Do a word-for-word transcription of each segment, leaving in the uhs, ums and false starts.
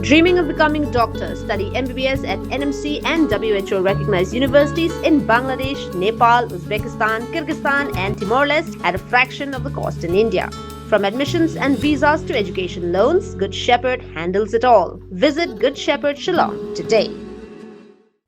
Dreaming of becoming a doctor? Study M B B S at N M C and W H O recognized universities in Bangladesh, Nepal, Uzbekistan, Kyrgyzstan, and Timor Leste at a fraction of the cost in India. From admissions and visas to education loans, Good Shepherd handles it all. Visit Good Shepherd Shillong today.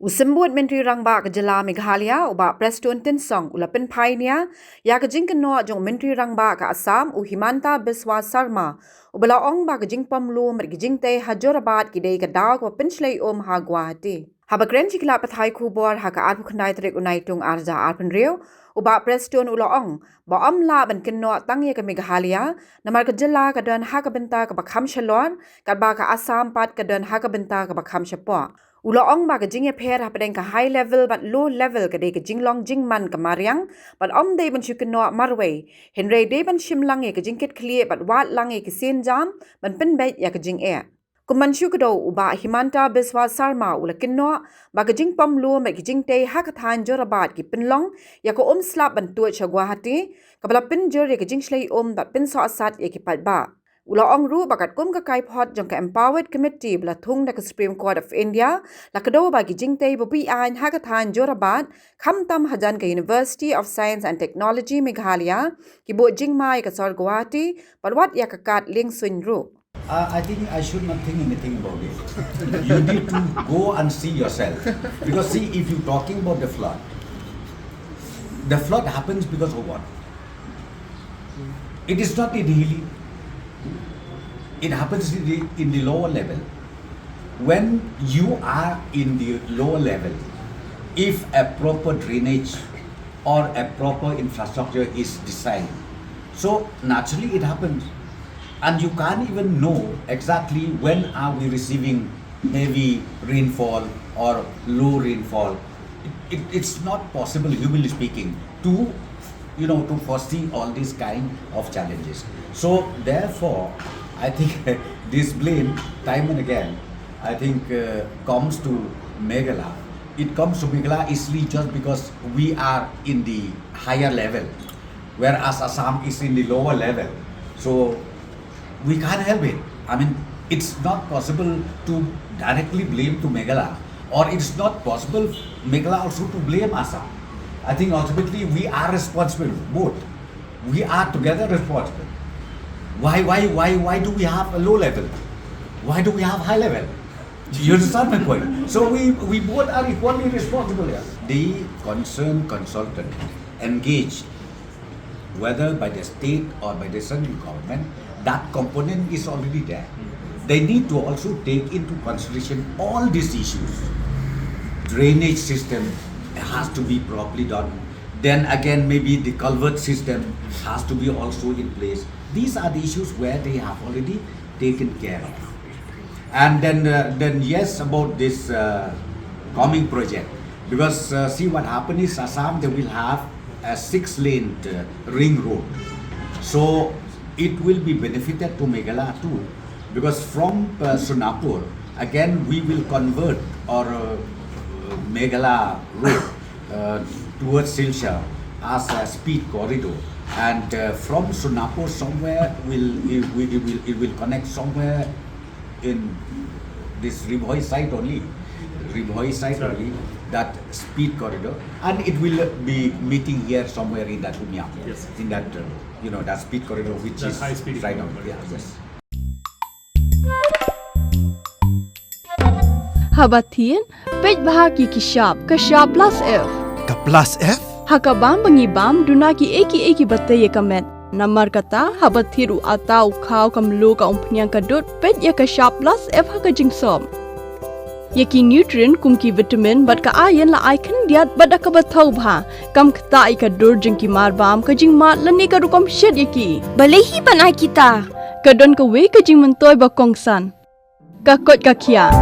U Symbud Myntri Rangbah ka Jylla Meghalaya, u Bah Prestone Tynsong, u la pynphai nia ïa ka jingkynnoh jong u Myntri Rangbah ka Assam, u Himanta Biswa Sarma, uba la ong ba ka jingpom lum bad ka jingtei ha Jorabat ki dei ka daw kaba pynshlei um ha Guwahati. Haba kren sha ki lad pathai khubor ha ka arphew khyndai tarik u Naitung arhajar arphew hynriew, u Bah Prestone u la ong ba ym lah ban kynnoh tang ïa ka Meghalaya, namar ka jylla ka don ha ka bynta kaba kham shalor, katba ka Assam pat ka don ha ka bynta kaba kham shapoh. U la ong ba ka jingïapher hapdeng ka high level bad low level ka dei ka jinglong jingman ka mariang, bad ym dei ban shu kynnoh marwei, hynrei dei ban shim lang ïa ka jingkitkhlieh bad wad lang ïa ki sienjam ban pynbeit ïa ka jingeh. Kum ban shu kdew, u Bah Himanta Biswa Sarma u la kynnoh ba ka jingpom lum bad ka jingtei ha ka thaiñ Jorabat ki pynlong ïa ka umslap ban tuid sha Guwahati, kaba la pynjur ïa ka jingshlei um bad pynsohsat ïa ki paidbah. U la ong ruh ba katkum ka kaiphod jong ka Empowered Committee ba la thung da ka Supreme Court of India, la kdew ba ki jingtei ba beaiñ ha ka thaiñ Jorabat, khamtam hajan ka University of Science and Technology Meghalaya, ki buh jingma ïa ka sor Guwahati bad wat ïa ka kad liengsuiñ ruh. Uh, I think I should not think anything about it. You need to go and see yourself. Because see, if you're talking about the flood, the flood happens because of what? It is not in hilly. It happens in the, in the lower level. When you are in the lower level, if a proper drainage or a proper infrastructure is designed, so naturally it happens. And you can't even know exactly when are we receiving heavy rainfall or low rainfall. It, it, it's not possible, humanly speaking, to, you know, to foresee all these kind of challenges. So therefore, I think this blame, time and again, I think, uh, comes to Meghalaya. It comes to Meghalaya easily just because we are in the higher level, whereas Assam is in the lower level. So we can't help it. I mean, it's not possible to directly blame to Meghalaya, or it's not possible Meghalaya also to blame Assam. I think ultimately we are responsible, both. We are together responsible. Why, why, why, why do we have a low level? Why do we have high level? You understand my point? So we, we both are equally responsible here. The concerned consultant engaged, whether by the state or by the central government, that component is already there. They need to also take into consideration all these issues. Drainage system has to be properly done. Then again, maybe the culvert system has to be also in place. These are the issues where they have already taken care of. And then, uh, then yes, about this, uh, coming project, because, uh, see, what happened is Assam, they will have a six-lane, uh, ring road, so it will be benefited to Meghalaya too, because from, uh, Sonapur, again we will convert or, uh, Meghalaya road, uh, towards Silchar as a speed corridor, and, uh, from Sonapur somewhere will, it will, it will, it will connect somewhere in this Ri Bhoi side only, Ri Bhoi side only, that speed corridor, and it will be meeting here somewhere in that Umiam, yes, in that, uh, you know, that speed corridor which that is high speed right now. Yeah, yes. Haba thied, peit bha ki ki shap, ka shap plus F. Ka plus F? Ha ka bam ba ngi bam, duna ki ei ki ei kiba tei ïa ka met. Namar kata, haba thied u atta, u khaw, ka mluh, ka umphniang, ka dud, peit ïa ka shap plus F ha ka jingsop. Ïa ki nutrient kum ki vitamin bad ka iron la ai khyndiat bad da kaba thaw bha. Kam ktah ïa ka dur jong ki marbam, ka jingmad lane ka rukom shet ïa ki. Balei hi ban ai kita? Ka don kawei ka jingmyntoi ba kongsan. Ka koit ka khiah.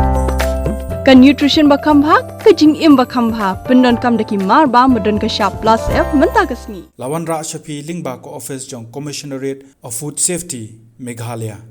Ka nutrition ba kham bha, ka jingim ba kham bha. Pyndonkam da ki marbam ba don ka shap plus F mynta ka sngi. La wanrah sha phi lyngba ka office jong Commissionerate of Food Safety, Meghalaya.